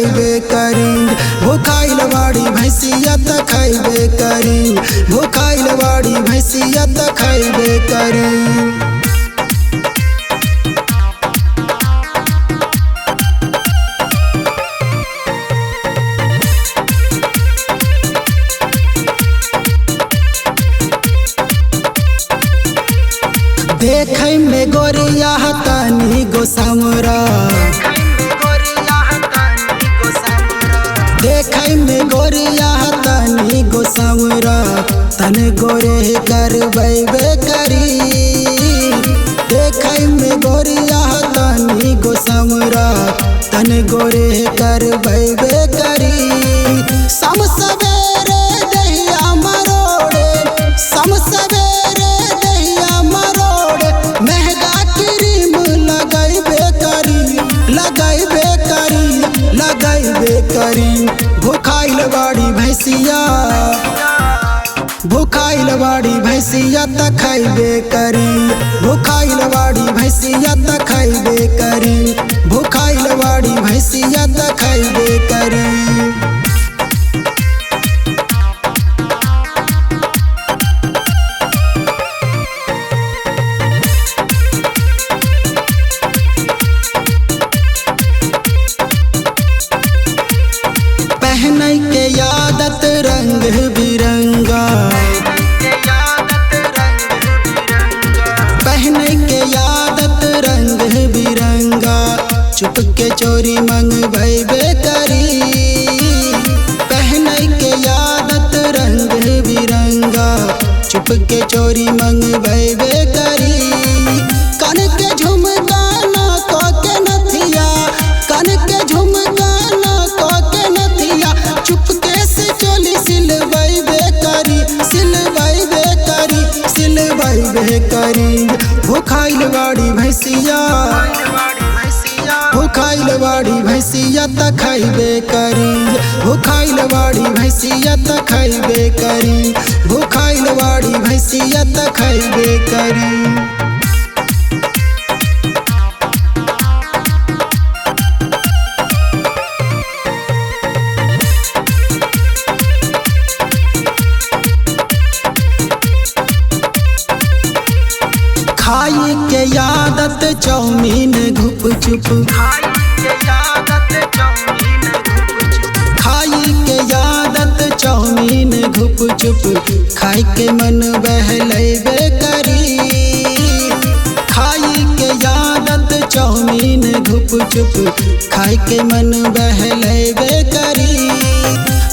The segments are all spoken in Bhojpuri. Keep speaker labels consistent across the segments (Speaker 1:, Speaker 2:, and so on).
Speaker 1: खैबे करी। भूखाइल बाड़ी भैंसिया त खैबे करी, भूखाइल बाड़ी भैंसिया त खैबे करी। देखै में गोरिया तनी गोसामरा, देखै में गोरिया तनी गोसामरा, तन गोरे करबै करी। देखै में गोरिया तनी गोसामरा, तन गोरे करबै करी। सम सवेरे दहिया मरोड़े, सम सवेरे दहिया मरोड़े, महंगा क्रीम लगैबे करी, लगैबे करी, लगैबे करी। भूखाइल बाड़ी भैंसिया, भूखाइल बाड़ी भैंसिया त खैबे करी। भूखाइल बाड़ी भैंसिया त खैबे करी, भूखाइल बाड़ी भैंसिया त खैबे करी। पहनै के आदत रंग बिरंगा, पहनै के आदत रंग बिरंगा, चुपके चोरी मंगबैबे करी। पहनै के आदत रंग बिरंगा, चुपके चोरी मंगबैबे करी। कन के झुमका ना को के नथिया, कन के झुमका ना को के नथिया, चुपके से चोली सिलबैबे करी, सिलबैबे करी, सिलबैबे करी। भूखाइल बाड़ी भैंसिया, भूखाइल बाड़ी भैंसिया त खैबे करी। भूखाइल बाड़ी भैंसिया त खैबे करी, भूखाइल बाड़ी भैंसिया त खैबे करी। खाई के आदत चाउमीन घुप चुप, खाई के आदत चाउमीन घुप चुप, खाई के मन बहलैबे करी। खाई के आदत चाउमीन घुप चुप, खाई के मन बहलैबे करी।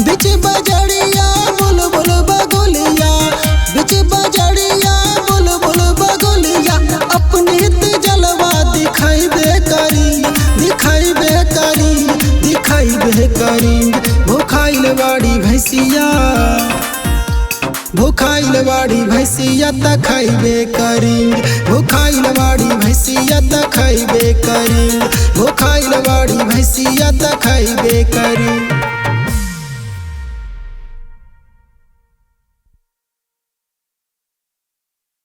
Speaker 1: बिच बजड़िया बुलबुल बगुलिया, बिच बजड़िया बुलबुल बगुलिया, अपने जलवा दिखैबे करी, दिखैबे करी, दिखैबे करी। भूखाइल बाड़ी भैंसिया, भूखाइल बाड़ी भैंसिया त खैबे करी। भूखाइल बाड़ी भैंसिया त खैबे करी, भूखाइल बाड़ी भैंसिया त खैबे करी।